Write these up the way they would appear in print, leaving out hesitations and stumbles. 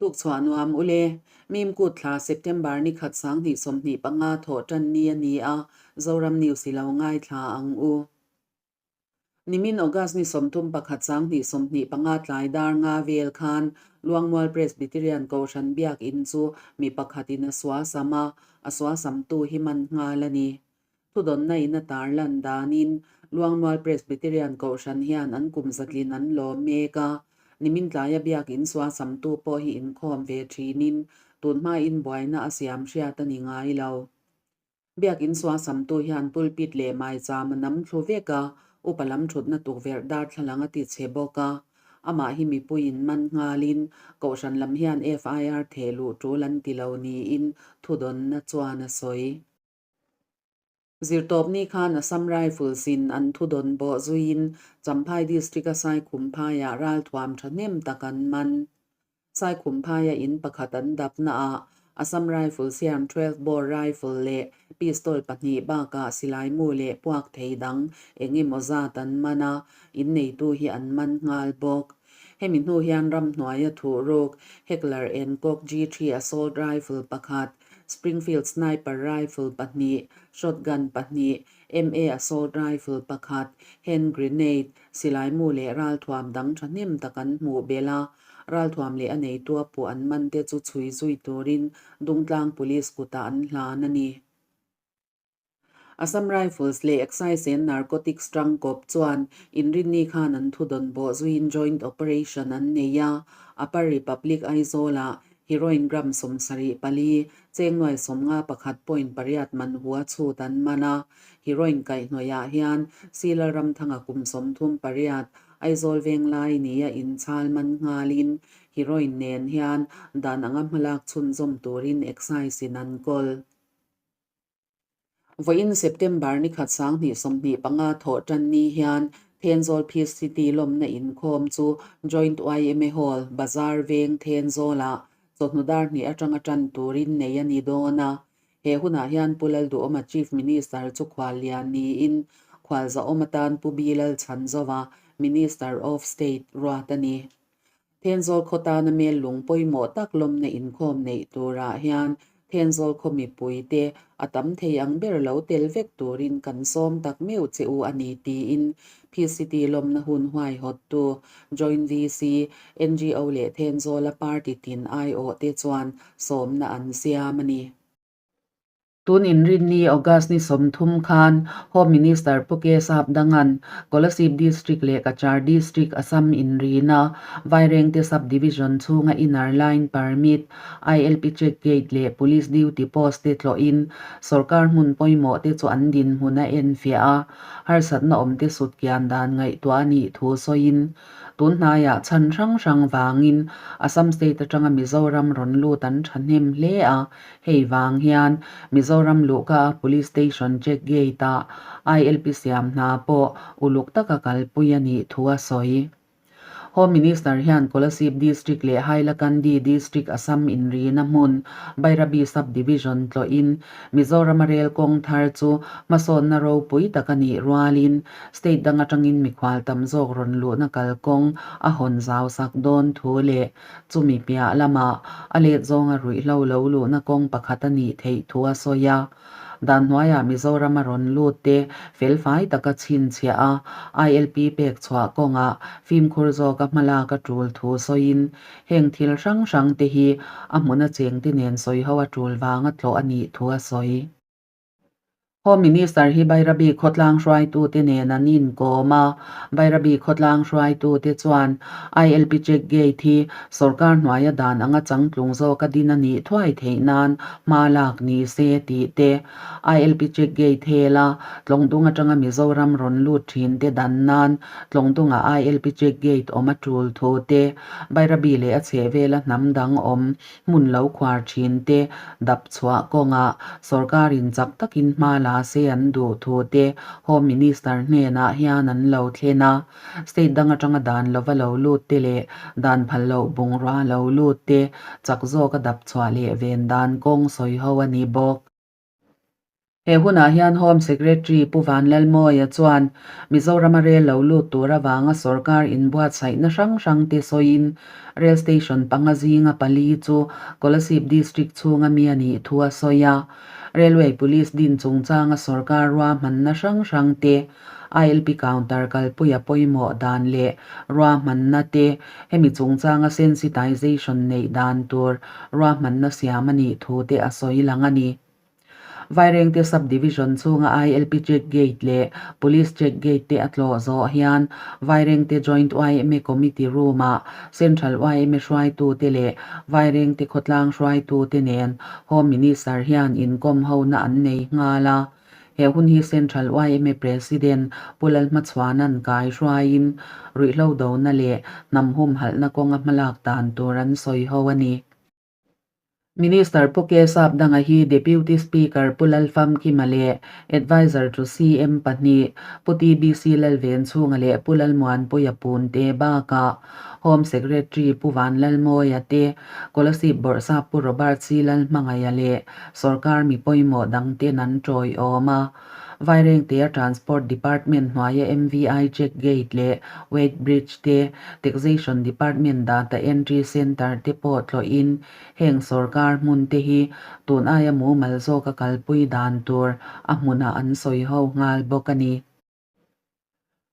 Tukchhuah nuam ule, Mimkut thla September ni khat 2025 thawh tan ni a ni a, Zoram News i lo ngaithla ang u. Nimin August ni 31 2025 tlai dar nga vel khan Luangmual Presbyterian Kohhran Biakinn chu mi pakhatin a suasam a, a suasamtu hi man nghal a ni. Thudawnna in a tarlan danin Luangmual Presbyterian Kohhran hian an kum zatlin an lawm mek a, nimin tlaia Biakinn suasamtu pawh hi inkhawm ve thinin tunhmain buaina a siam hriat a ni ngai lo. Biakinn suasamtu hian pulpit leh maicham a nam thlu vek a, upa lam thutna tukverh darthlalang a ti chhe bawk a. Amah hi mipuiin man nghalin Kohhran lam hian FIR theh luh tul an ti lo niin thudawnna chuan a sawi. Zirtawpni khan Assam Rifles in an thudawn bawh zuiin Champhai District-a Saikhumphaiah ralthuam thahnem tak an man. Saikhumphai a in pakhat an dapna ah Assam Rifles hian 12 bore rifle leh pistol pahnih bakah silaimu leh puak thei dang eng emaw zat an man a, in neitu hi an man nghal bawk. Hemi hnu hian ramhnuaia thuh ruk Heckler and Koch G3 assault rifle pakhat, Springfield sniper rifle pahnih, shotgun pahnih, MA assault rifle pakhat, hand grenade, silaimu leh ralthuam dang thahnem tak an hmuh belh a. Ralthuam leh a neitua puh an man te chu chhui zui turin Dungtlang Police kutah an hlan a ni. Assam Rifles leh Excise and Narcotics tangkawp chuan inrinni khan an thudawn bawh zuiin joint operation an nei a, Upper Republic Aizawl-ah heroin gram 74, chengnuai 51.8 man hua chhut an man a, heroin kaihhnawihah hian Sila Ramthanga kum 38, Aizawl Venglai nia inchhal man nghalin heroin nen hian dan anga hmalak chhunzawm turin Excise in an kawl. Vawiin September ni khat 2025 thawh tan ni hian Thenzawl Peace City lawmna inkhawm chu Joint yma Hall, Bazar Veng, Thenzawlah chawhnu dar hnih atanga tan turin nei a ni dawn a. He hunah hian Pu Lalduhawma Chief Minister chu khual lian niin khualzahawm atan Pu B Lalchhanzova, Minister of State, ruat a ni. Thenzawl khaw tana mel lung pawimawh tak lawmna inkhawm neih turah hian Thenzawl khaw mipuite a tam thei ang ber lo tel vek turin kan sawm tak meuh che u a ni tiin PCT lawmna hun huaihawttu Joint VC, NGO leh Thenzawla party tin aiawhte chuan sawmna an siam a ni. Tun inrinni August ni 30 khan Home Minister Pu K Sapdanga'n Kolasib District leh Cachar District Assam inrina Vairengte Sub-Division chhunga Inner Line Permit, ILP Check Gate leh Police Duty Post te tlawhin sorkar hmun pawimawh te chu an dinhmun a enfiah a, harsatna awmte sutkian dan ngaihtuah a nih thu sawiin Tun hnaiah chhan hrang hrang vangin Assam State atanga Mizoram rawn lut an thahnem hle a, Hei vang hian Mizoram luhka a Police Station check gate ah ILP siam hna pawh uluk taka kalpui a nih thu a sawi. Home Minister hian Kolasib District leh Hailakandi District Assam inrina hmun Bairabi Sub-Division tlawhin Mizorama rel kawng thar chu hmasawnna ropui tak a nih rualin State dang atangin mikhual tam zawk rawn luhna kalkawng a hawn zau sak dawn thu leh Chumi piah lamah a let zawnga ruihhlo lo luhna kawng pakhat a nih theih thu a sawi a. Dan hnuaiah Mizoram a rawn lut te felfai taka chhinchhiah a, ILP pek chhuah kawngah fimkhur zawka hmalak a tul thu sawiin heng thil hrang hrang te hi a hmuna chengte nen sawiho a tul vanga tlawh a nih thu a sawi. Home Minister hi Bairabi khawtlang hruaitute nen an inkawm a, Bairabi khawtlang hruaitute chuan ILP check gate hi sorkar hnuaia dan anga changtlung zawka din a nih thuai theih nan hma lak ni se tih te, ILP check gate hela Tlawngdung atanga Mizoram rawn lut thin te dan nan Tlawngdunga ILP check gate awm a tul thu te, Bairabi leh a chhehvela hnam dang awm Hmun lo khuar thin te dap chhuah kawngah sorkarin chak takin hma la se an duh thu te Home Minister hnenah hian an lo thlen a. State dang atanga dan lova lo lut te leh dan phal loh bungrua lo lut te chak zawka dap chhuah leh ven dan kawng sawi ho a ni bawk. He hunah hian Home Secretary Pu Vanlalmawia chuan Mizorama rel lo lut tur avanga sorkar inbuatsaihna hrang hrang te sawiin Rail Station panga zinga pali chu Kolasib District chhunga mi a nih thu a sawi a. Railway Police din chungchanga sorkar ruahmanna hrang hrang te, ILP counter kalpuia pawimawh dan leh ruahmanna te, hemi chungchanga sensitization neih dan tur ruahmanna siam a nih thu te a sawi lang a ni. Vairengte Sub-Division chhunga ILP Check Gate leh Police Check Gate te a tlawh zawh hian Vairengte Joint yma Committee Room-ah Central yma hruaitute leh Vairengte khawtlang hruaitute nen Home Minister hian inkawm hona an nei nghal a. He hun hi Central yma President Pu Lalhmachhuana'n kai hruaiin ruihhlo dona leh hnam humhalhna kawnga hmalak dan tur an sawi ho a ni. Minister Pu Kesap Danga hi Deputy Speaker Pu Lalfamkima leh Adviser to CM pahnih Pu TBC Lalvenchhunga leh Pu Lalmuanpuia Punte bakah Home Secretary Pu Vanlalmawia te, Kolasib Bawrhsap Pu Robert C Lalhmangaia leh sorkar mi pawimawh dangten an tawiawm a. Vairengtea Transport Department hnuaia MVI Check Gate leh Weight Bridge te, Taxation Department Data Entry Centre te pawh tlawhin heng sorkar hmun te hi tun aia mumal zawka kalpui dan tur a hmunah an sawi ho nghal bawk a ni.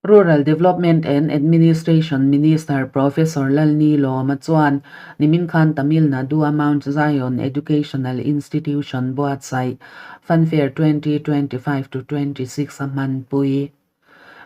Rural Development and Administration Minister Professor Lalni Lawma chuan nimin khan Tamil Nadu-a Mount Zion Educational Institution buatsaih Funfair 2025 to 26 a hmanpui.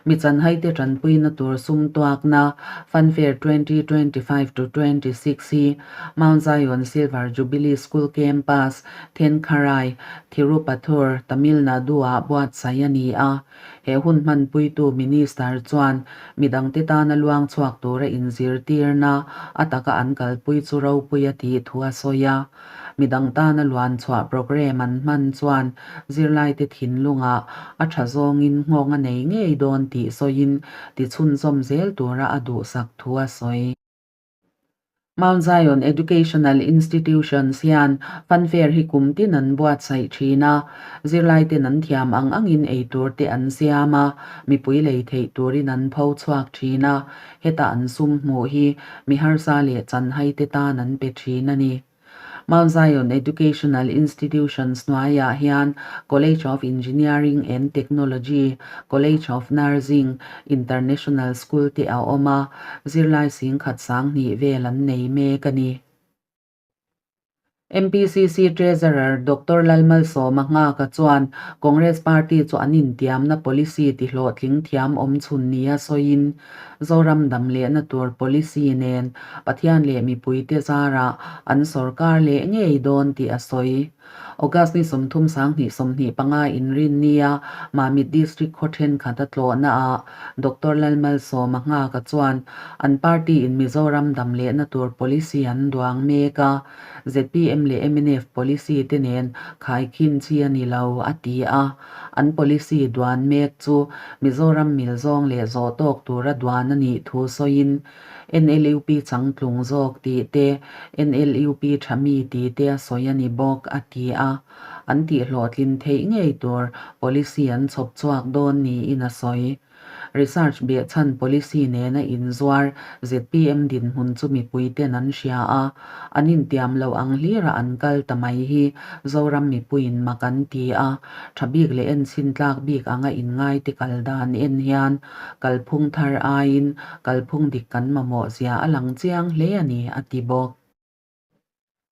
Mi chanhaite tanpuina tur sum tuakna Funfair 2025 to 26 hi Mount Zion Silver Jubilee School Campus, Thenkarai, Thirupathur, Tamil Nadu-ah buatsaih a ni a. He hun hmanpuitu Minister chuan midangte tana luang chhuak tura inzirtirna a taka an kalpui chu ropui a tih thu a sawi a. Midang tana luan chhuah programme an hman chuan zirlaite thinlungah a tha zawngin nghawng a nei ngei dawn tih sawiin tichhunzawm zel tura a duhsak thu a sawi. Mount Zion Educational Institutions hian funfair hi kum tin an buatsaih thin a, zirlaiten an thiam ang angin ei tur te an siam a, mipui lei theih turin an pho chhuak thin a, heta an sum hmuh hi mi harsa leh chanhai te tan an pe thin a ni. Mount Zion Educational Institutions hnuaiah hian College of Engineering and Technology, College of Nursing, International School te a awm a, zirlai singkhat 2000 vel an nei mek a ni. MPCC Treasurer Doctor Lalmalsawma Nghaka chuan Congress Party chu an intiamna policy tihlawhtling thiam awm chhun nia sawiin, Zoram dam lehna tur policy nen Pathian leh mipuite zarah an sorkar leh ngei dawn tih a sawi. August ni 30 2025 inrin nia Mamit District khaw thenkhat a tlawhnaah Doctor Lalmalsawma Nghaka chuan an party in Mizoram dam lehna tur policy an duang mek a, zpm leh mnf policy te nen khaikhin chi a ni lo, a ti a. An policy duan mek chu Mizoram mil zawng leh zawh tawk tura duan a nih thu sawiin NLUP changtlung zawk tih te, NLUP tha mi tih te a sawi a ni bawk, a ti a. An tihhlawhtlin theih ngei tur policy an chhawp chhuak dawn niin a sawi. Research behchhan policy nena inzuar zpm dinhmun chu mipuiten an hria a, an intiam loh ang hlira an kal ta mai hi Zoram mipuiin mak an ti a, tha bik leh enchhin tlak bik anga inngaite kal dan en hian kalphung thar aiin kalphung dik kan mamawh zia a lang chiang hle a ni, a ti bawk.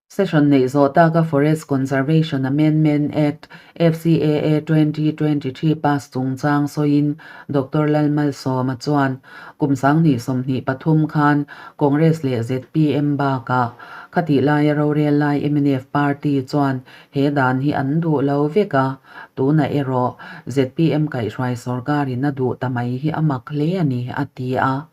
Session neih zawh taka Forest Conservation Amendment Act, FCAA, 2023 pass chungchang sawiin Doctor Lalmalsawma chuan kum 2023 khan Congress leh zpm bakah khatih laia rorel lai mnf party chuan he dan hi an duh lo vek a, tunah erawh zpm kaihhruai sorkarin a duh ta mai hi a mak hle a ni, a ti a.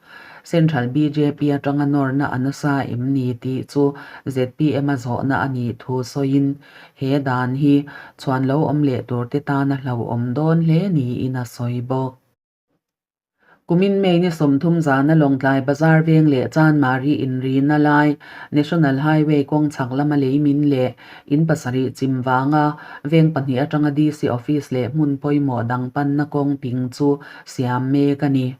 Central bjp atanga nawrna a nasa em ni tih chu zpm a zawhna a nih thu sawiin he dan hi chhuan lo awm leh turte tana hlauhawm dawn hle niin a sawi bawk. Kumin May ni 30 zana Lawngtlai Bazar veng leh Chanmari inrina lai National Highway kawng chhak lama lei min leh in pasarih chim vanga veng pahnih atanga DC Office leh hmun pawimawh dang panna kawng ping chu siam mek a ni.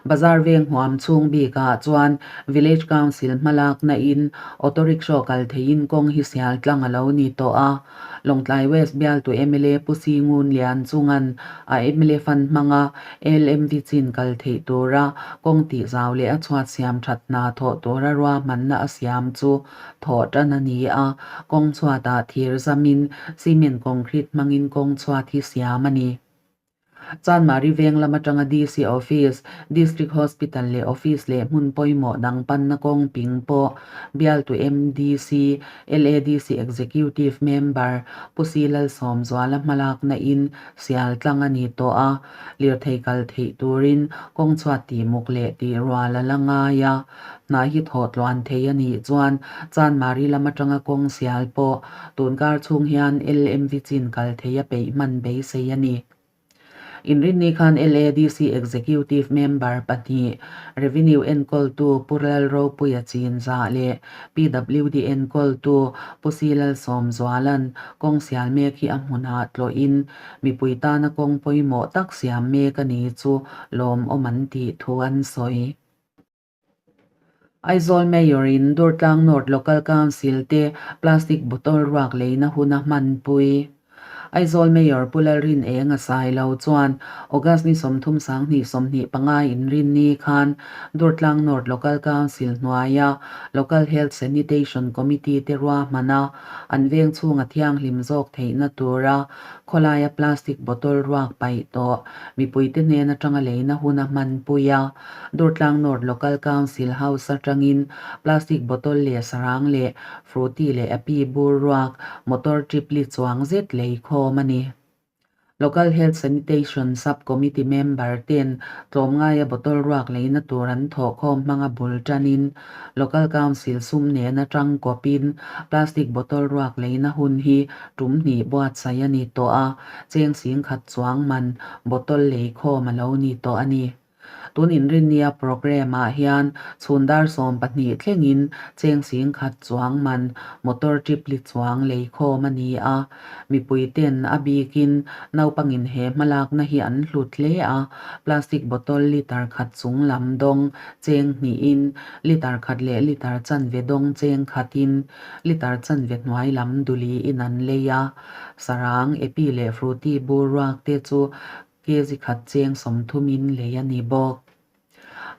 Bazar veng huam chhung bikah chuan Village Council hmalakna in Auto Rickshaw kal theiin kawng hi sial tlang a lo ni tawh a. Lawngtlai West bialtu mla Pu Singun Lian chungan a mla fund hmanga LMV chin kal theih tura kawng tih zau leh a chhuat siam that hna thawh tura ruahmanna a siam chu thawh tan a ni a, kawng chhuatah thir zamin cement concrete hmangin kawng chhuat hi siam a ni. Chanmari veng lam atanga DC Office, District Hospital leh Office leh hmun pawimawh dang panna kawng ping pawh bialtu MDC, LADC Executive Member Pu Si Lalsawmzuala hmalakna in sial tlang a ni tawh a, lirthei kal theih turin kawng chhuat tihmuk leh tih rual a la ngai a. Hna hi thawh tluan thei a nih chuan Chanmari lam atanga kawng sial pawh tunkar chhung hian LMV chin kal thei a peih hman beisei a ni. Inrinni khan LADC Executive Member pahnih, Revenue enkawltu Pu Lalropuia Chinzah leh PWD enkawltu Pu Si Lalsawmzuala'n kawng sial mek hi a hmunah tlawhin mipui tana kawng pawimawh tak siam mek a ni chu lawmawm an tih thu an sawi. Aizawl Mayor in Durtlang North Local Council te plastic bottle ruak leina hun a hmanpui. Aizawl Mayor Pu Lalrin Eng a sai lo chuan August ni 30 sanghnih 25 inrinni khan Durtlang North Local Council hnuaia Local Health Sanitation Committee te ruahmana an veng chhunga thianghlim zawk theihna tura khawlaia plastic bottle ruak paih tawh mipuite hnen atanga leina hun a hmanpui a. Durtlang North Local Council House atangin plastic bottle leh sarang leh Frooti leh Appy bur ruak motor trip li chuang zet lei khawm a ni. Local Health Sanitation Sub Committee member ten tlawmngaia bottle ruak leina tur an thawhkhawm hmanga bul tanin Local Council sum nena tangkawpin plastic bottle ruak leina hun hi tum hnih buatsaih a ni tawh a, cheng singkhat chuang man bottle lei khawm a lo ni tawh a ni. Tun inrinnia programme-ah hian chhun dar 12 thlengin cheng singkhat chuang man motor trip li chuang lei khawm a ni a. Mipuiten a bikin naupangin he hmalakna hi an hlut hle a, plastic bottle litre khat chung lam dawng cheng hnihin, litre khat leh litre chanve dawng cheng khatin, litre chanve hnuai lam duliin an lei a. Sarang, epi leh fruity bur ruak te chu Kg khat cheng 30 in lei a ni bawk.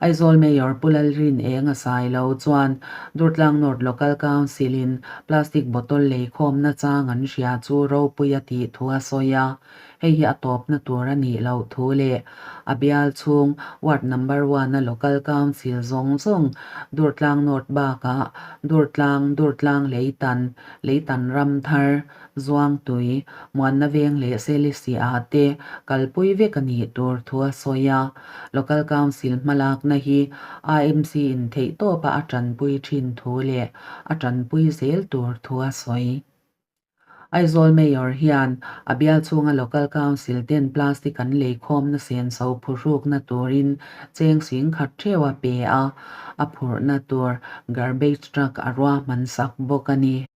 Aizawl Mayor Pu Lalrin Eng a sai lo chuan Durtlang North Local Council in plastic bottle lei khawmna chang an hria chu ropui a tih thu a sawi a, hei hi a tawpna tur a nih loh thu leh a bial chhung Ward Number One a Local Council zawng zawng Durtlang North bakah Durtlang, Durtlang Leitan, Leitan Ramthar, Zuangtui, Muanna Veng leh Selisia te kalpui vek a nih tur thu a sawi a. Local Council hmalakna hi AMC in theihtawpa a tanpui thin thu leh a tanpui zel tur thu a sawi. Aizawl Mayor hian a bial chhunga Local Council ten plastic an leikhawmna senso phuhrukna turin cheng singkhat theuh a pe a, a phurhna tur garbage truck a ruahman sak bawk a ni.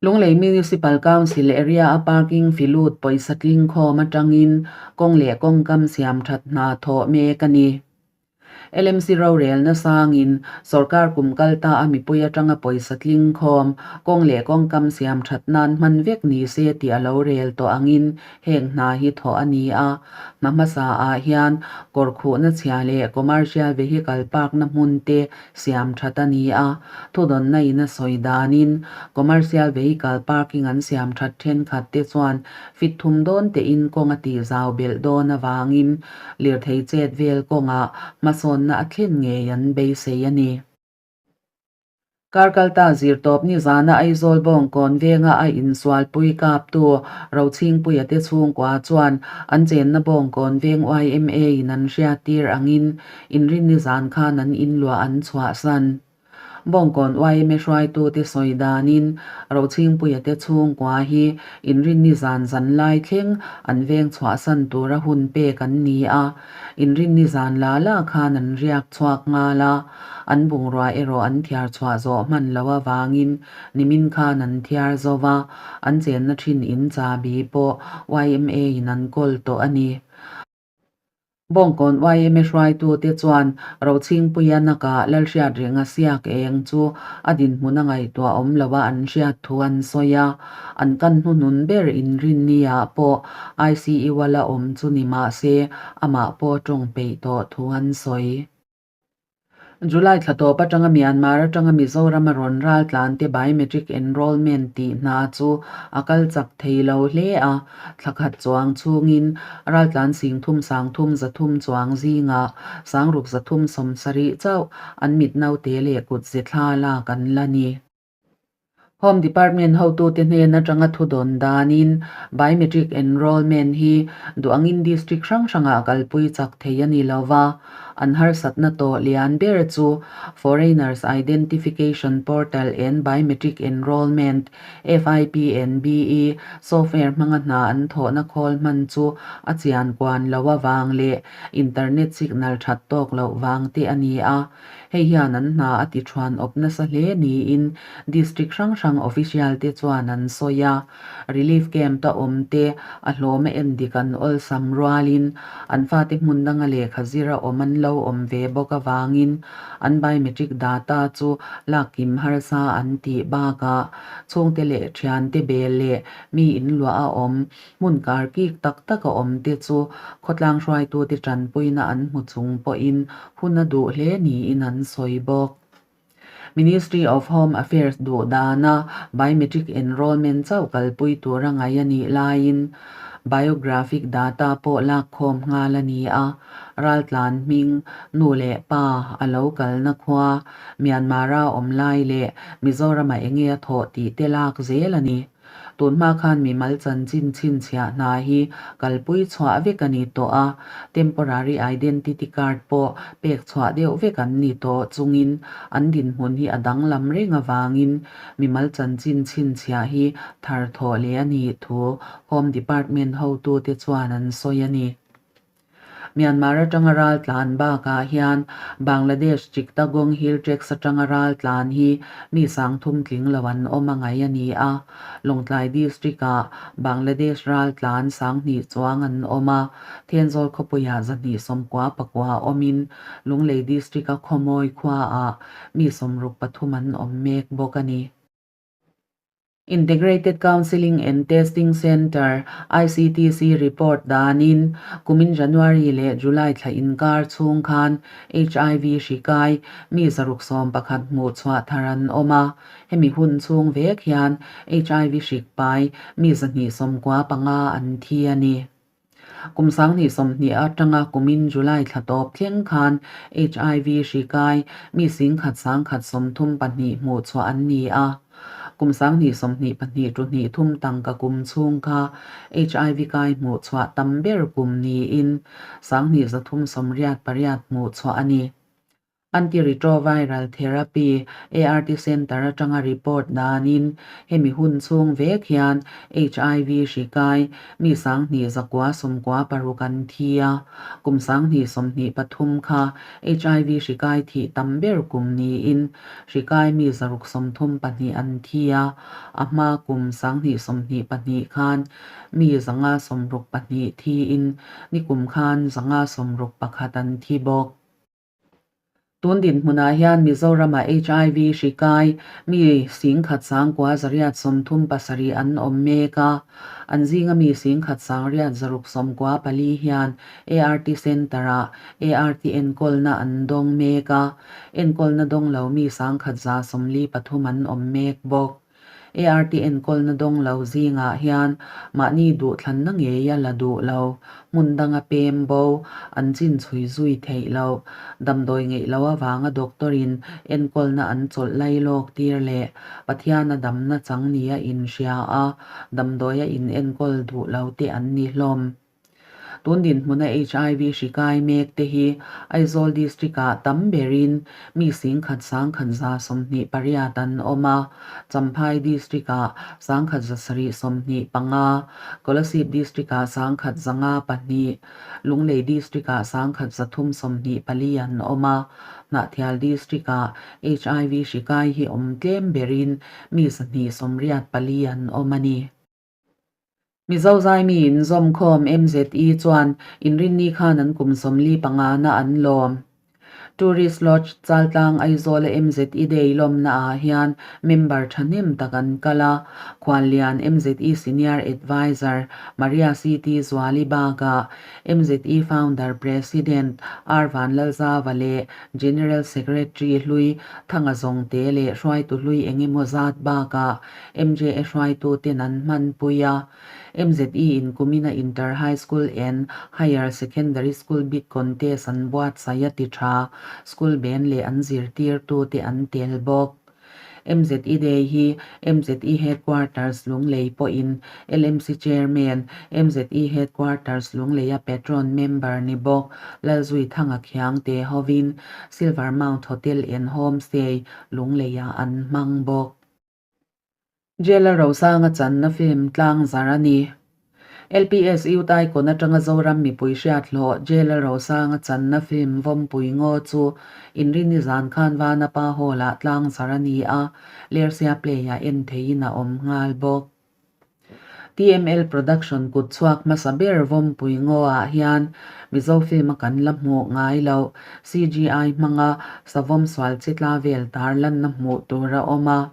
Lunglei Municipal Council area a parking fi lut pawisa tling khawm atangin kawng leh kawngkam siam that hna thawh mek a ni. LMC rorelna sangin sorkar kum kal ta a mipui atanga pawisa tling khawm kawng leh kawngkam siam that nan hman vek ni se tih a lo rel tawh angin heng hna hi thawh a ni a. Hna hmasa ah hian kawr khuhna chhia leh commercial vehicle park na hmun te siam that a ni a, thudawnna in a sawi danin commercial vehicle parking an siam that thenkhat te chuan fit thum dawn tein kawng a tih zau belh dawn avangin lirthei chet vel kawngah hmasawnna a thlen ngei an beisei a ni. Karkalta zirtawp nizana Aizawl Bawngkawn venga a insualpui kaptu Rochhingpuia te chhungkua chuan an chenna Bawngkawn veng yma in an hriattir angin Inrinni zan khan an inluah an chhuahsan. Bawngkawn yma hruaitute sawi danin Rochhingpuia te chhungkua hi Inrinni zan zan lai thleng an veng chhuahsan tura hun pek an ni a, Inrinni zan la la khan an riak chhuak nghal a, an bungrua erawh an thiar chhuah zawh hman loh avangin nimin khan an thiar zo va, an chenna thin in chahbi pawh YMA-in an kawl tawh a ni. Bawngkawn yma hruaitute chuan Rochhingpuia nakah Lalhriat Renga siak eng chu a dinhmun a ngaihtuah awm loa an hriat thu an sawi a, an kan hnuhnun ber inrinni-ah pawh ICU-a la awm chu ni mah se amah pawh tawng peih tawh thu an sawi. July thla tawp atanga Myanmar atanga Mizoram a rawn ral tlan te biometric enrollment tih hna chu a kal chak thei lo hle a, thla khat chuang chhungin raltlan singthum sangthum zathum chuang zingah sangruk zathum sawmsarih chauh an mit naute leh kut ze thla lak an la ni. Home Department hotute hnen atanga thu dawn danin Biometric Enrolment hi duh angin District hrang hrangah kalpui chak thei a ni lo va, an harsatna tawh lian ber chu Foreigners Identification Portal and Biometric Enrolment, FIPNBE, software hmanga hna an thawhna khawl hman chu a chian kuan loh avang leh internet signal that tawk loh vang te a ni a. Hei hian an hna a ti thuan awp nasa hle niin District hrang hrang official te chuan an sawi a. Relief camp a awm te a hlawm a en dik an awlsam rualin an fate hmun danga lehkha zir a awm an lo awm ve bawk avangin an biometric data chu lak kim harsa an tih bakah chhungte leh thiante bel leh mi inluah a awm Hmun kar kik tak tak a awm te chu khawtlang hruaitute tanpuina an hmu chung pawhin hun a duh hle niin an sawi bawk. Ministry of Home Affairs duh dana biometric enrolment chauh kalpui tura ngaih a nih laiin biographic data pawh lakkhawm nghal a ni a, raltlan hming, nu leh pa, a lo kalna khua, Myanmar-a awm lai leh Mizoram-a enge a thawh tih te lak zel a ni. Tunhma khan mimal chanchin chhinchhiah hna hi kalpui chhuah vek a ni tawh a, temporary identity card pawh pek chhuah deuh vek an ni tawh chungin an dinhmun hi a danglam reng avangin mimal chanchin chhinchhiah hi thar thawh leh a nih thu Home Department hotute chuan an sawi a ni. Myanmar atanga ral tlan bakah hian Bangladesh Chittagong Hill Tracts atanga ral tlan hi mi sangthum tling lo an awm a ngaih a ni a. Lawngtlai District-ah Bangladesh ral tlan sanghnih chuang an awm a, Thenzawl khawpuiah zahnih sawmkua pakua awmin Lunglei District-a Khawmawi khuaah mi sawmruk pathum an awm mek bawk a ni. Integrated Counselling and Testing Centre, ICTC, report danin kumin January leh July thla inkar chhung khan HIV hri kai mi zaruk sawm pakhat hmuh chhuah thar an awm a. Hemi hun chhung vek hian HIV hrik pai mi zahnih sawmkua panga an thi a ni. Kum sanghnih sawmhnih atanga kumin July thla tawp thleng khan HIV hri kai mi singkhat sangkhat sawmthum pahnih hmuh chhuah an ni a. Kum sanghnih sawmhnih pahnih tu hnih thum tangka kum chhung kha HIV kai hmuh chhuah tam ber kum niin sanghnih zathum sawmriat pariat hmuh chhuah a ni. Antiretroviral Therapy, ART, Centre atanga report danin hemi hun chhung vek hian HIV hri kai mi sanghnih zakua sawmkua paruk an thi a, kum sanghnih sawmhnih pathum kha HIV hri kai thih tam ber kum niin hri kai mi zaruk sawmthum pahnih an thi a, a hma kum sanghnih sawmhnih pahnih khan mi zanga sawmruk pahnih thiin nikum khan zanga sawmruk pakhat an thi bawk. Tun dinhmunah hian Mizoramah HIV hri kai mi singkhat sangkua zariat sawmthum pasarih an awm mek a, an zinga mi singkhat sangriat zaruk sawmkua pali hian ART Centre-ah ART enkawlna an dawng mek a, enkawlna dawng lo mi sangkhat za sawmli pathum an awm mek bawk. ART enkawlna dawng lo zingah hian mahni duhthlanna ngei a la duh lo, hmun danga pem bo, an chin chhui zui theih loh, damdawi ngeih loh avanga doctor-in enkawlna an chawlh lai lawk tir leh Pathiana damna chang nia inhria a, damdawia in enkawl duh lo te an ni hlawm. Tun dinhmuna HIV hri kai mek te hi Aizawl District-ah tam berin mi singkhat 1128 an awm a, Champhai District-ah 1725, Kolasib District-ah 1504, Lunglei District-ah 1324 an awm a, Hnahthial District-ah HIV hri kai hi awm tlem berin mi 284 an awm a ni. Mizo Zaimi inzawmkhawm MZE chuan inrinni khan an kum 45 na an lawm. Tourist Lodge Chaltlang Aizawla MZE Day lawmna ah hian member thahnem tak an kal a, Khuallian MZE Senior Adviser Maria CT Zuali bakah MZE Founder President R Vanlalzava leh General Secretary hlui Thanga Zawngte leh hruaitu hlui engemaw zat bakah MJA hruaituten an hmanpui a, MZE in kumina Inter High School and Higher Secondary School bid contest an buatsaih a ti tha, school band leh an zirtirtute an tel bawk. MZE Day hi MZE Headquarters Lunglei pawhin LMC Chairman, MZE Headquarters Lungleia Patron Member ni bawk Lalzuithanga Khiangte hovin Silver Mount Hotel and Homestay Lungleiah an hmang bawk. Jail-a Rosanga channa film tlang zar a ni. LPS Youth Icon atanga Zoram mipui hriat hlawh Jail-a Rosanga channa film Vawmpui Ngaw chu Inrini zan khan Vanapa Hall-ah tlang zar a ni a, Lersia Play-ah en theihin a awm nghal bawk. TML Production kut chhuak hmasa ber Vawmpui Ngaw-ah hian Mizo film a kan la hmuh ngai loh CGI hmanga savawm sual chi tla vel tar lanna hmuh tur a awm a.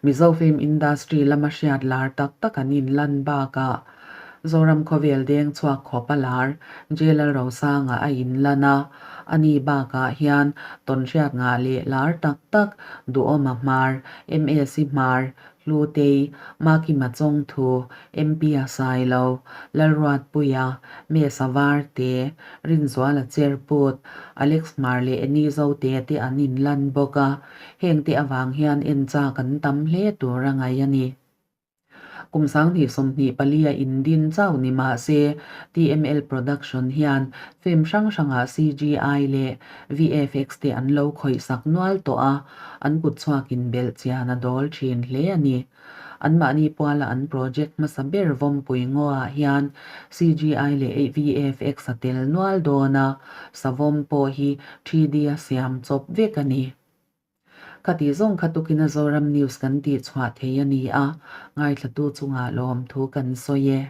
Mizo film industry lama hriat lar tak tak an inlan bakah Zoram khawvel deng chhuak khawp a lar J Lalrosanga a inlan a, ani bakah hian tawnhriat ngah leh lar tak tak Duhawma Hmar, MAC Hmar, Hlutei, Makima Chawngthu, MP-a Sailo, Lalruatpuia, Mesa Varte, Rinzuala Cherput, Alex Hmar leh Annie Zote te an inlan bawk a, hengte avang hian en chak an tam hle tur a ngaih a ni. Kum 2024 a indin chauh ni mah se, TML Production hian film hrang hrangah CGI leh VFX te an lo khawihsak nual tawh a, An kut chhuakin belh chian a dawl thin hle a ni. Anmahni puala an project hmasa ber Vawmpui Ngaw-ah hian CGI leh VFX a tel nual dawn a, savawm pawh hi 3D a siam chawp vek a ni. Khati zawng kha tukina Zoram News kan tih chhuah thei a ni a, ngaithlatu chungah lawmthu kan sawi e.